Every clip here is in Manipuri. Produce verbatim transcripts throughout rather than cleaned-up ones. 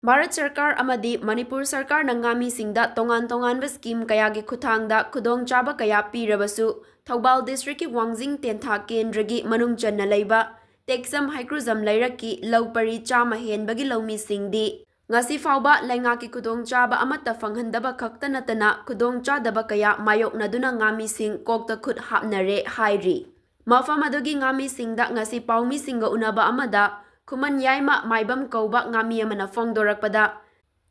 ꯚꯥꯔꯠ ꯁꯔꯀꯥꯔ ꯑꯃꯗꯤ ꯃꯅꯤꯄꯨꯔ ꯁꯔꯀꯥꯔꯅ ꯉꯥꯃꯤꯁꯤꯡꯗ ꯇꯣꯉꯥꯟ ꯇꯣꯉꯥꯟꯕ ꯁ꯭ꯀꯤꯝ ꯀꯌꯥꯒꯤ ꯈꯨꯠꯊꯥꯡꯗ ꯈꯨꯗꯣꯡꯆꯥꯕ ꯀꯌꯥ ꯄꯤꯔꯕꯁꯨ, ꯊꯧꯕꯥꯜ ꯗꯤꯁꯇ꯭ꯔꯤꯛꯀꯤ ꯋꯥꯡꯖꯤꯡ ꯇꯦꯟꯊꯥ ꯀꯦꯟꯗ꯭ꯔꯒꯤ ꯃꯅꯨꯡ ꯆꯟꯅ ꯂꯩꯕ ꯇꯦꯛꯆꯝ ꯍꯩꯀ꯭ꯔꯨꯖꯝ ꯂꯩꯔꯛꯀꯤ ꯂꯧ ꯄꯔꯤ ꯆꯥꯝꯃ ꯍꯦꯟꯕꯒꯤ ꯂꯧꯃꯤꯁꯤꯡꯗꯤ ꯉꯁꯤ ꯐꯥꯎꯕ ꯂꯩꯉꯥꯛꯀꯤ ꯈꯨꯗꯣꯡꯆꯥꯕ ꯑꯃꯠꯇ ꯐꯪꯍꯟꯗꯕ ꯈꯛꯇ ꯅꯠꯇꯅ, ꯈꯨꯗꯣꯡꯆꯥꯗꯕ ꯀꯌꯥ ꯃꯥꯌꯣꯛꯅꯗꯨꯅ ꯉꯥꯃꯤꯁꯤꯡ ꯀꯣꯛꯇ ꯈꯨꯠ ꯍꯥꯞꯅꯔꯦ ꯍꯥꯏꯔꯤ꯫ ꯃꯐꯝ ꯑꯗꯨꯒꯤ ꯉꯥꯃꯤꯁꯤꯡꯗ ꯉꯁꯤ ꯄꯥꯎꯃꯤꯁꯤꯡꯒ ꯎꯅꯕ ꯑꯃꯗ ꯈꯨꯃꯟ ꯌꯥꯏꯃ ꯃꯥꯏꯕꯝ ꯀꯧꯕ ꯉꯥꯃꯤ ꯑꯃꯅ ꯐꯣꯡꯗꯣꯔꯛꯄꯗ,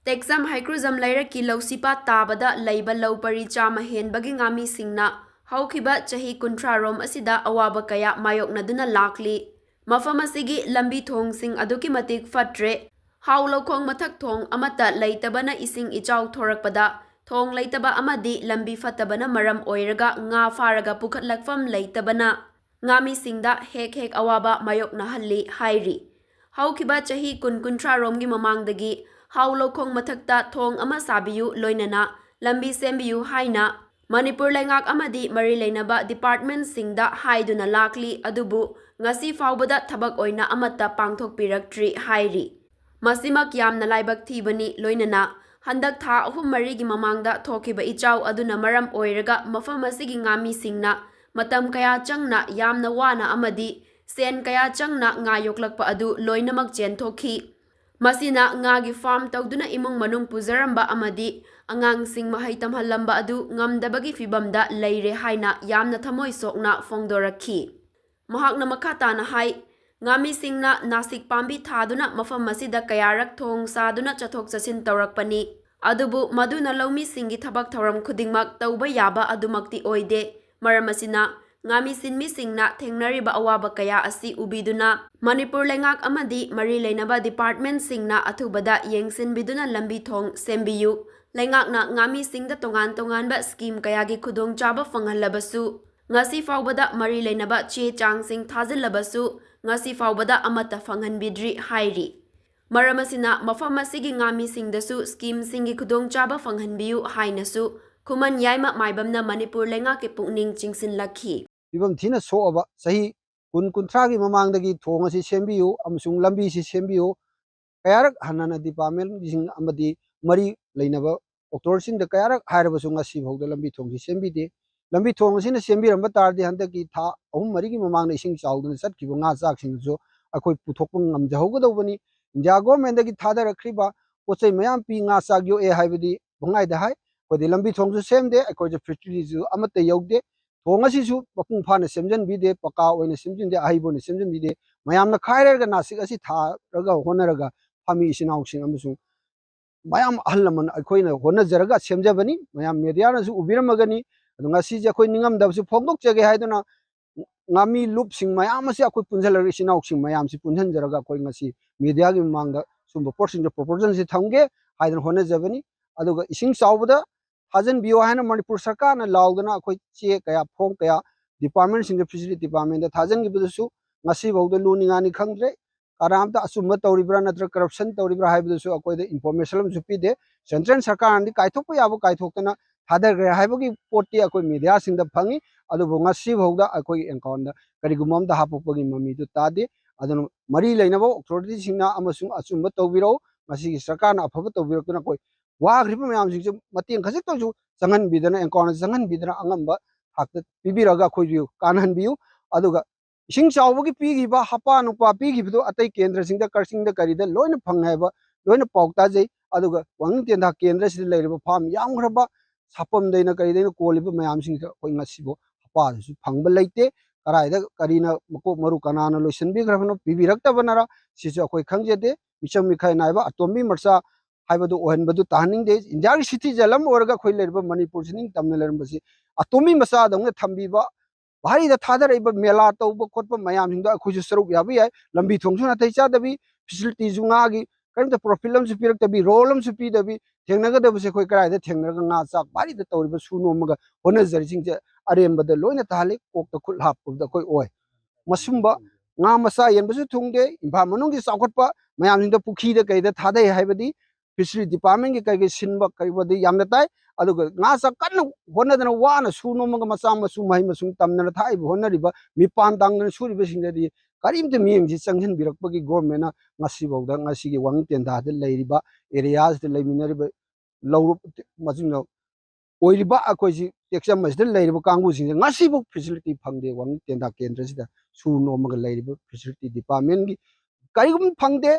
ꯇꯦꯛꯆꯝ ꯍꯩꯀ꯭ꯔꯨꯖꯝ ꯂꯩꯔꯛꯀꯤ ꯂꯧꯁꯤꯄꯥꯠ ꯇꯥꯕꯗ ꯂꯩꯕ ꯂꯧ ꯄꯔꯤ ꯆꯥꯝꯃ ꯍꯦꯟꯕꯒꯤ ꯉꯥꯃꯤꯁꯤꯡꯅ ꯍꯧꯈꯤꯕ ꯆꯍꯤ ꯀꯨꯟꯊ꯭ꯔꯥ ꯔꯣꯝ ꯑꯁꯤꯗ ꯑꯋꯥꯕ ꯀꯌꯥ ꯃꯥꯌꯣꯛꯅꯗꯨꯅ ꯂꯥꯛꯂꯤ꯫ ꯃꯐꯝ ꯑꯁꯤꯒꯤ ꯂꯝꯕꯤ ꯊꯣꯡꯁꯤꯡ ꯑꯗꯨꯛꯀꯤ ꯃꯇꯤꯛ ꯐꯠꯇ꯭ꯔꯦ꯫ ꯍꯥꯎ ꯂꯧꯈꯣꯡ ꯃꯊꯛ ꯊꯣꯡ ꯑꯃꯠꯇ ꯂꯩꯇꯕꯅ ꯏꯁꯤꯡ ꯏꯆꯥꯎ ꯊꯣꯔꯛꯄꯗ ꯊꯣꯡ ꯂꯩꯇꯕ ꯑꯃꯗꯤ ꯂꯝꯕꯤ ꯐꯠꯇꯕꯅ ꯃꯔꯝ ꯑꯣꯏꯔꯒ ꯉꯥ ꯐꯥꯔꯒ ꯄꯨꯈꯠꯂꯛꯐꯝ ꯂꯩꯇꯕꯅ ꯉꯥꯃꯤꯁꯤꯡꯗ ꯍꯦꯛ ꯍꯦꯛ ꯑꯋꯥꯕ ꯃꯥꯌꯣꯛꯅꯍꯜꯂꯤ ꯍꯥꯏꯔꯤ꯫ ꯍꯧꯈꯤꯕ ꯆꯍꯤ ꯀꯨꯟ ꯀꯨꯟꯊ꯭ꯔꯥ ꯔꯣꯝꯒꯤ ꯃꯃꯥꯡꯗꯒꯤ ꯍꯥꯎ ꯂꯧꯈꯣꯡ ꯃꯊꯛꯇ ꯊꯣꯡ ꯑꯃ ꯁꯥꯕꯤꯌꯨ, ꯂꯣꯏꯅꯅ ꯂꯝꯕꯤ ꯁꯦꯝꯕꯤꯌꯨ ꯍꯥꯏꯅ ꯃꯅꯤꯄꯨꯔ ꯂꯩꯉꯥꯛ ꯑꯃꯗꯤ ꯃꯔꯤ ꯂꯩꯅꯕ ꯗꯤꯄꯥꯔꯠꯃꯦꯟꯠꯁꯤꯡꯗ ꯍꯥꯏꯗꯨꯅ ꯂꯥꯛꯂꯤ꯫ ꯑꯗꯨꯕꯨ ꯉꯁꯤ ꯐꯥꯎꯕꯗ ꯊꯕꯛ ꯑꯣꯏꯅ ꯑꯃꯠꯇ ꯄꯥꯡꯊꯣꯛꯄꯤꯔꯛꯇ꯭ꯔꯤ ꯍꯥꯏꯔꯤ꯫ ꯃꯁꯤꯃꯛ ꯌꯥꯝꯅ ꯂꯥꯏꯕꯛ ꯊꯤꯕꯅꯤ꯫ ꯂꯣꯏꯅꯅ ꯍꯟꯗꯛ ꯊꯥ ꯑꯍꯨꯝ ꯃꯔꯤꯒꯤ ꯃꯃꯥꯡꯗ ꯊꯣꯛꯈꯤꯕ ꯏꯆꯥꯎ ꯑꯗꯨꯅ ꯃꯔꯝ ꯑꯣꯏꯔꯒ ꯃꯐꯝ ꯑꯁꯤꯒꯤ ꯉꯥꯃꯤꯁꯤꯡꯅ ꯃꯇꯝ ꯀꯌꯥ ꯆꯪꯅ, ꯌꯥꯝꯅ ꯋꯥꯅ ꯑꯃꯗꯤ ꯁꯦꯟ ꯀꯌꯥ ꯆꯪꯅ ꯉꯥ ꯌꯣꯛꯂꯛꯄ ꯑꯗꯨ ꯂꯣꯏꯅꯃꯛ ꯆꯦꯟꯊꯣꯛꯈꯤ꯫ ꯃꯁꯤꯅ ꯉꯥꯒꯤ ꯐꯥꯔꯝ ꯇꯧꯗꯨꯅ ꯏꯃꯨꯡ ꯃꯅꯨꯡ ꯄꯨꯖꯔꯝꯕ ꯑꯃꯗꯤ ꯑꯉꯥꯡꯁꯤꯡ ꯃꯍꯩ ꯇꯝꯍꯜꯂꯝꯕ ꯑꯗꯨ ꯉꯝꯗꯕꯒꯤ ꯐꯤꯚꯝꯗ ꯂꯩꯔꯦ ꯍꯥꯏꯅ ꯌꯥꯝꯅ ꯊꯃꯣꯏ ꯁꯣꯛꯅ ꯐꯣꯡꯗꯣꯔꯛꯈꯤ꯫ ꯃꯍꯥꯛꯅ ꯃꯈꯥ ꯇꯥꯅ ꯍꯥꯏ, ꯉꯥꯃꯤꯁꯤꯡꯅ ꯅꯥꯁꯤꯛ ꯄꯥꯝꯕꯤ ꯊꯥꯗꯨꯅ ꯃꯐꯝ ꯑꯁꯤꯗ ꯀꯌꯥꯔꯛ ꯊꯣꯡ ꯁꯥꯗꯨꯅ ꯆꯠꯊꯣꯛ ꯆꯠꯁꯤꯟ ꯇꯧꯔꯛꯄꯅꯤ꯫ ꯑꯗꯨꯕꯨ ꯃꯗꯨꯅ ꯂꯧꯃꯤꯁꯤꯡꯒꯤ ꯊꯕꯛ ꯊꯧꯔꯝ ꯈꯨꯗꯤꯡꯃꯛ ꯇꯧꯕ ꯌꯥꯕ ꯑꯗꯨꯃꯛꯇꯤ ꯑꯣꯏꯗꯦ꯫ ꯃꯔꯝ ꯑꯁꯤꯅ, ꯉꯥꯃꯤ ꯁꯤꯟꯃꯤꯁꯤꯡꯅ ꯊꯦꯡꯅꯔꯤꯕ ꯑꯋꯥꯕ ꯀꯌꯥ ꯑꯁꯤ ꯎꯕꯤꯗꯨꯅ, ꯃꯅꯤꯄꯨꯔ ꯂꯩꯉꯥꯛ ꯑꯃꯗꯤ ꯃꯔꯤ ꯂꯩꯅꯕ ꯗꯤꯄꯥꯔꯠꯃꯦꯟꯠꯁꯤꯡꯅ ꯑꯊꯨꯕꯗ ꯌꯦꯡꯁꯤꯟꯕꯤꯗꯨꯅ ꯂꯝꯕꯤ ꯊꯣꯡ ꯁꯦꯝꯕꯤꯌꯨ꯫ ꯂꯩꯉꯥꯛꯅ ꯉꯥꯃꯤꯁꯤꯡꯗ ꯇꯣꯉꯥꯟ ꯇꯣꯉꯥꯟꯕ ꯁ꯭ꯀꯤꯝ ꯀꯌꯥꯒꯤ ꯈꯨꯗꯣꯡꯆꯥꯕ ꯐꯪꯍꯜꯂꯕꯁꯨ, ꯉꯁꯤ ꯐꯥꯎꯕꯗ ꯃꯔꯤ ꯂꯩꯅꯕ ꯆꯦ ꯆꯥꯡꯁꯤꯡ ꯊꯥꯖꯤꯜꯂꯕꯁꯨ, ꯉꯁꯤ ꯐꯥꯎꯕꯗ ꯑꯃꯠꯇ ꯐꯪꯍꯟꯕꯤꯗ꯭ꯔꯤ ꯍꯥꯏꯔꯤ꯫ ꯃꯔꯝ ꯑꯁꯤꯅ, ꯃꯐꯝ ꯑꯁꯤꯒꯤ ꯉꯥꯃꯤꯁꯤꯡꯗꯁꯨ ꯁ꯭ꯀꯤꯝꯁꯤꯡꯒꯤ ꯈꯨꯗꯣꯡꯆꯥꯕ ꯐꯪꯍꯟꯕꯤꯌꯨ ꯍꯥꯏꯅꯁꯨ ꯈꯨꯃꯟ ꯌꯥꯏꯃ ꯃꯥꯏꯕꯝꯅ ꯃꯅꯤꯄꯨꯔ ꯂꯩꯉꯥꯛꯀꯤ ꯄꯨꯛꯅꯤꯡ ꯆꯤꯡꯁꯤꯜꯂꯛꯈꯤ꯫ ꯐꯤꯕꯝ ꯊꯤꯅ ꯁꯣꯛꯑꯕ ꯆꯍꯤ ꯀꯨꯟ ꯀꯨꯟꯊ꯭ꯔꯥꯒꯤ ꯃꯃꯥꯡꯗꯒꯤ ꯊꯣꯡ ꯑꯁꯤ ꯁꯦꯝꯕꯤꯌꯨ ꯑꯃꯁꯨꯡ ꯂꯝꯕꯤꯁꯤ ꯁꯦꯝꯕꯤꯌꯨ, ꯀꯌꯥꯔꯛ ꯍꯟꯅ ꯍꯟꯅ ꯗꯤꯄꯥꯔꯠꯃꯦꯟꯁꯤꯡ ꯑꯃꯗꯤ ꯃꯔꯤ ꯂꯩꯅꯕ ꯑꯣꯊꯣꯔꯤꯇꯤꯁꯤꯡꯗ ꯀꯌꯥꯔꯛ ꯍꯥꯏꯔꯕꯁꯨ ꯉꯁꯤ ꯐꯥꯎꯗ ꯂꯝꯕꯤ ꯊꯣꯡꯁꯤ ꯁꯦꯝꯕꯤꯗꯦ꯫ ꯂꯝꯕꯤ ꯊꯣꯡ ꯑꯁꯤꯅ ꯁꯦꯝꯕꯤꯔꯝꯕ ꯇꯥꯔꯗꯤ ꯍꯟꯗꯛꯀꯤ ꯊꯥ ꯑꯍꯨꯝ ꯃꯔꯤꯒꯤ ꯃꯃꯥꯡꯗ ꯏꯁꯤꯡ ꯆꯥꯎꯗꯅ ꯆꯠꯈꯤꯕ ꯉꯥ ꯆꯥꯛꯁꯤꯡꯗꯨꯁꯨ ꯑꯩꯈꯣꯏ ꯄꯨꯊꯣꯛꯄ ꯉꯝꯖꯍꯧꯒꯗꯧꯕꯅꯤ꯫ ꯏꯟꯗꯤꯌꯥ ꯒꯣꯔꯃꯦꯟꯗꯒꯤ ꯊꯥꯗꯔꯛꯈ꯭ꯔꯤꯕ ꯄꯣꯠ ꯆꯩ ꯃꯌꯥꯝ ꯄꯤ, ꯉꯥ ꯆꯥꯛ ꯌꯣꯛꯑꯦ ꯍꯥꯏꯕꯗꯤ ꯄꯪꯍꯥꯏꯗ ꯍꯥꯏ꯫ ꯑꯩꯈꯣꯏꯗꯤ ꯂꯝꯕꯤ ꯊꯣꯡꯁꯨ ꯁꯦꯝꯗꯦ, ꯑꯩꯈꯣꯏꯁꯨ ꯐꯦꯁꯤꯂꯤꯇꯤꯁꯨ ꯑꯃꯠꯇ ꯌꯧꯗꯦ꯫ ꯊꯣꯡ ꯑꯁꯤꯁꯨ ꯃꯄꯨꯡ ꯐꯥꯅ ꯁꯦꯝꯖꯤꯟꯕꯤꯗꯦ, ꯄꯀꯥ ꯑꯣꯏꯅ ꯁꯦꯝꯖꯤꯟꯗꯦ, ꯑꯍꯩꯕ ꯑꯣꯏꯅ ꯁꯦꯝꯖꯤꯟꯕꯤꯗꯦ꯫ ꯃꯌꯥꯝꯅ ꯈꯥꯏꯔꯒ ꯅꯥꯁꯤꯛ ꯑꯁꯤ ꯊꯥꯔꯒ ꯍꯣꯠꯅꯔꯒ ꯐꯝꯃꯤ ꯏꯆꯤꯟ ꯏꯅꯥꯎꯁꯤꯡ ꯑꯃꯁꯨꯡ ꯃꯌꯥꯝ ꯑꯍꯜ ꯂꯃꯟ ꯑꯩꯈꯣꯏꯅ ꯍꯣꯠꯅꯖꯔꯒ ꯁꯦꯝꯖꯕꯅꯤ꯫ ꯃꯌꯥꯝ ꯃꯦꯗꯤꯌꯥꯅꯁꯨ ꯎꯕꯤꯔꯝꯃꯒꯅꯤ꯫ ꯑꯗꯣ ꯉꯁꯤꯁꯦ ꯑꯩꯈꯣꯏ ꯅꯤꯡꯉꯝꯗꯕꯁꯨ ꯐꯣꯡꯗꯣꯛꯆꯒꯦ ꯍꯥꯏꯗꯨꯅ ꯉꯥꯃꯤ ꯂꯨꯞꯁꯤꯡ ꯃꯌꯥꯝ ꯑꯁꯤ ꯑꯩꯈꯣꯏ ꯄꯨꯟꯁꯤꯜꯂꯒ, ꯏꯆꯤꯟ ꯏꯅꯥꯎꯁꯤꯡ ꯃꯌꯥꯝꯁꯤ ꯄꯨꯟꯁꯤꯟꯖꯔꯒ ꯑꯩꯈꯣꯏ ꯉꯁꯤ ꯃꯦꯗꯤꯌꯥꯒꯤ ꯃꯃꯥꯡꯗ ꯁꯨꯝꯕ ꯄꯣꯠꯁꯤꯡꯁꯦ ꯄ꯭ꯔꯣꯄꯣꯖꯦꯜꯁꯦ ꯊꯝꯒꯦ ꯍꯥꯏꯗꯅ ꯍꯣꯠꯅꯖꯕꯅꯤ꯫ ꯑꯗꯨꯒ ꯏꯁꯤꯡ ꯆꯥꯎꯕꯗ ꯊꯥꯖꯤꯟꯕꯤꯌꯣ ꯍꯥꯏꯅ ꯃꯅꯤꯄꯨꯔ ꯁꯔꯀꯥꯔꯅ ꯂꯥꯎꯗꯅ ꯑꯩꯈꯣꯏ ꯆꯦ ꯀꯌꯥ, ꯐꯣꯝ ꯀꯌꯥ ꯗꯤꯄꯥꯔꯠꯃꯦꯟꯁꯤꯡꯗ, ꯐꯤꯁꯔꯤ ꯗꯤꯄꯥꯔꯠꯃꯦꯟꯗ ꯊꯥꯖꯤꯟꯈꯤꯕꯗꯨꯁꯨ ꯉꯁꯤꯐꯥꯎꯗ ꯂꯨ ꯅꯤꯡꯉꯥꯅꯤ ꯈꯪꯗ꯭ꯔꯦ꯫ ꯀꯅꯥꯝꯇ ꯑꯆꯨꯝꯕ ꯇꯧꯔꯤꯕ꯭ꯔꯥ ꯅꯠꯇ꯭ꯔꯒ ꯀꯔꯞꯁꯟ ꯇꯧꯔꯤꯕ꯭ꯔꯥ ꯍꯥꯏꯕꯗꯨꯁꯨ ꯑꯩꯈꯣꯏꯗ ꯏꯟꯐꯣꯔꯃꯦꯁꯟ ꯑꯃꯁꯨ ꯄꯤꯗꯦ꯫ ꯁꯦꯟꯇ꯭ꯔꯦꯜ ꯁꯔꯀꯥꯔꯅꯗꯤ ꯀꯥꯏꯊꯣꯛꯄ ꯌꯥꯕ ꯀꯥꯏꯊꯣꯛꯇꯅ ꯊꯥꯗꯈ꯭ꯔꯦ ꯍꯥꯏꯕꯒꯤ ꯄꯣꯠꯇꯤ ꯑꯩꯈꯣꯏ ꯃꯦꯗꯤꯌꯥꯁꯤꯡꯗ ꯐꯪꯉꯤ, ꯑꯗꯨꯕꯨ ꯉꯁꯤꯐꯥꯎꯗ ꯑꯩꯈꯣꯏꯒꯤ ꯑꯦꯀꯥꯎꯟꯗ ꯀꯔꯤꯒꯨꯝꯕ ꯑꯝꯇ ꯍꯥꯞꯄꯛꯄꯒꯤ ꯃꯃꯤꯗꯨ ꯇꯥꯗꯦ꯫ ꯑꯗꯨꯅ ꯃꯔꯤ ꯂꯩꯅꯕ ꯑꯣꯊꯣꯔꯤꯇꯤꯁꯤꯡꯅ ꯑꯃꯁꯨꯡ ꯑꯆꯨꯝꯕ ꯇꯧꯕꯤꯔꯛꯎ꯫ ꯃꯁꯤꯒꯤ ꯁꯔꯀꯥꯔꯅ ꯑꯐꯕ ꯇꯧꯕꯤꯔꯛꯇꯨꯅ ꯑꯩꯈꯣꯏ ꯋꯥꯈ꯭ꯔꯤꯕ ꯃꯌꯥꯝꯁꯤꯡꯁꯦ ꯃꯇꯦꯡ ꯈꯖꯤꯛꯇꯪꯁꯨ ꯆꯪꯍꯟꯕꯤꯗꯅ, ꯑꯦꯀꯥꯎꯟꯗ ꯆꯪꯍꯟꯕꯤꯗꯅ ꯑꯉꯝꯕ ꯊꯥꯛꯇ ꯄꯤꯕꯤꯔꯒ ꯑꯩꯈꯣꯏꯁꯨ ꯀꯥꯟꯅꯍꯟꯕꯤꯌꯨ꯫ ꯑꯗꯨꯒ ꯏꯁꯤꯡ ꯆꯥꯎꯕꯒꯤ ꯄꯤꯈꯤꯕ ꯍꯄꯥ ꯅꯨꯄꯥ ꯄꯤꯈꯤꯕꯗꯨ ꯑꯇꯩ ꯀꯦꯟꯗ꯭ꯔꯁꯤꯡꯗ, ꯀꯛꯆꯤꯡꯗ ꯀꯔꯤꯗ ꯂꯣꯏꯅ ꯐꯪꯉꯦ ꯍꯥꯏꯕ ꯂꯣꯏꯅ ꯄꯥꯎ ꯇꯥꯖꯩ꯫ ꯑꯗꯨꯒ ꯋꯥꯡꯖꯤꯡ ꯇꯦꯟꯊꯥ ꯀꯦꯟꯗ꯭ꯔꯁꯤꯗ ꯂꯩꯔꯤꯕ ꯐꯥꯔꯝ ꯌꯥꯝꯈ꯭ꯔꯕ, ꯁꯥꯄꯝꯗꯩꯅ ꯀꯔꯤꯗꯩꯅ ꯀꯣꯜꯂꯤꯕ ꯃꯌꯥꯝꯁꯤꯡꯁꯦ ꯑꯩꯈꯣꯏ ꯉꯁꯤꯐꯥꯎ ꯍꯄꯥꯗꯨꯁꯨ ꯐꯪꯕ ꯂꯩꯇꯦ꯫ ꯀꯗꯥꯏꯗ ꯀꯔꯤꯅ ꯃꯀꯣꯛ ꯃꯔꯨ ꯀꯅꯥꯅ ꯂꯣꯏꯁꯤꯟꯕꯤꯈ꯭ꯔꯕꯅꯣ, ꯄꯤꯕꯤꯔꯛꯇꯕꯅꯔ, ꯁꯤꯁꯨ ꯑꯩꯈꯣꯏ ꯈꯪꯖꯗꯦ꯫ ꯃꯤꯆꯪ ꯃꯤꯈꯥꯏ ꯅꯥꯏꯕ ꯑꯇꯣꯝꯕꯤ ꯃꯆꯥ ꯍꯥꯏꯕꯗꯨ ꯑꯣꯏꯍꯟꯕꯗꯨ ꯇꯥꯍꯟꯅꯤꯡꯗꯦ꯫ ꯏꯟꯗꯤꯌꯥꯒꯤ ꯁꯤꯇꯤꯖꯦꯟ ꯑꯃ ꯑꯣꯏꯔꯒ ꯑꯩꯈꯣꯏ ꯂꯩꯔꯤꯕ ꯃꯅꯤꯄꯨꯔꯁꯤ ꯅꯤꯡꯇꯝꯅ ꯂꯩꯔꯝꯕꯁꯤ ꯑꯇꯣꯝꯕꯤ ꯃꯆꯥꯗꯧꯅ ꯊꯝꯕꯤꯕ, ꯚꯥꯔꯤꯗ ꯊꯥꯗꯔꯛꯏꯕ ꯃꯦꯂꯥ ꯇꯧꯕ ꯈꯣꯠꯄ ꯃꯌꯥꯝꯁꯤꯡꯗꯣ ꯑꯩꯈꯣꯏꯁꯨ ꯁꯔꯨꯛ ꯌꯥꯕ ꯌꯥꯏ꯫ ꯂꯝꯕꯤ ꯊꯣꯡꯁꯨ ꯅꯥꯇꯩ ꯆꯥꯗꯕꯤ, ꯐꯦꯁꯤꯂꯤꯇꯤꯁꯨ ꯉꯥꯒꯤ ꯀꯔꯤꯝꯇ ꯄ꯭ꯔꯣꯐꯤꯠ ꯑꯃꯁꯨ ꯄꯤꯔꯛꯇꯕꯤ, ꯔꯣꯜ ꯑꯃꯁꯨ ꯄꯤꯗꯕꯤ, ꯊꯦꯡꯅꯒꯗꯕꯁꯦ ꯑꯩꯈꯣꯏ ꯀꯗꯥꯏꯗ ꯊꯦꯡꯅꯔꯒ ꯉꯥ ꯆꯥꯛ ꯚꯥꯔꯤꯗ ꯇꯧꯔꯤꯕ ꯁꯨ ꯅꯣꯝꯃꯒ ꯍꯣꯠꯅꯖꯔꯤꯁꯤꯡꯁꯦ ꯑꯔꯦꯝꯕꯗ ꯂꯣꯏꯅ ꯇꯥꯍꯜꯂꯤ꯫ ꯀꯣꯛꯇ ꯈꯨꯠ ꯍꯥꯞꯄꯗ ꯑꯩꯈꯣꯏ ꯑꯣꯏ꯫ ꯃꯁꯨꯝꯕ ꯉꯥ ꯃꯆꯥ ꯌꯦꯟꯕꯁꯨ ꯊꯨꯡꯗꯦ꯫ ꯏꯝꯐꯥꯜ ꯃꯅꯨꯡꯒꯤ ꯆꯥꯎꯈꯠꯄ ꯃꯌꯥꯝꯁꯤꯡꯗ ꯄꯨꯈ꯭ꯔꯤꯗ ꯀꯩꯗ ꯊꯥꯗꯩ ꯍꯥꯏꯕꯗꯤ ꯐꯤꯁꯔꯤ ꯗꯤꯄꯥꯔꯠꯃꯦꯟꯒꯤ ꯀꯩꯀꯩ ꯁꯤꯟꯕ ꯀꯩꯕꯗꯤ ꯌꯥꯝꯅ ꯇꯥꯏ꯫ ꯑꯗꯨꯒ ꯉꯥ ꯆꯥꯛ ꯀꯟꯅ ꯍꯣꯠꯅꯗꯅ ꯋꯥꯅ ꯁꯨ ꯅꯣꯝꯃꯒ ꯃꯆꯥ ꯃꯁꯨ ꯃꯍꯩ ꯃꯁꯤꯡ ꯇꯝꯗꯅ ꯊꯥꯛꯏꯕ ꯍꯣꯠꯅꯔꯤꯕ ꯃꯤꯄꯥꯟ ꯇꯥꯡꯗꯅ ꯁꯨꯔꯤꯕꯁꯤꯡꯗꯗꯤ ꯀꯔꯤꯝꯇ ꯃꯤꯠꯌꯦꯡꯁꯤ ꯆꯪꯁꯤꯟꯕꯤꯔꯛꯄꯒꯤ ꯒꯣꯔꯃꯦꯟꯅ ꯉꯁꯤꯐꯥꯎꯗ ꯉꯁꯤꯒꯤ ꯋꯥꯡꯉꯨ ꯇꯦꯟꯊꯥꯗ ꯂꯩꯔꯤꯕ ꯑꯦꯔꯤꯌꯥꯁꯤꯗ ꯂꯩꯃꯤꯟꯅꯔꯤꯕ ꯂꯧꯔꯨꯞ ꯃꯆꯤꯟ ꯃꯅꯥꯎ ꯑꯣꯏꯔꯤꯕ ꯑꯩꯈꯣꯏꯁꯤ ꯇꯦꯛꯆꯝ ꯑꯁꯤꯗ ꯂꯩꯔꯤꯕ ꯀꯥꯡꯕꯨꯁꯤꯡꯁꯦ ꯉꯁꯤꯐꯥꯎ ꯐꯦꯁꯤꯂꯤꯇꯤ ꯐꯪꯗꯦ꯫ ꯋꯥꯡꯉꯨ ꯇꯦꯟꯊꯥ ꯀꯦꯟꯗ꯭ꯔꯁꯤꯗ ꯁꯨ ꯅꯣꯝꯃꯒ ꯂꯩꯔꯤꯕ ꯐꯦꯁꯤꯂꯤꯇꯤ ꯗꯤꯄꯥꯔꯠꯃꯦꯟꯒꯤ ꯀꯔꯤꯒꯨꯝꯕ ꯐꯪꯗꯦ꯫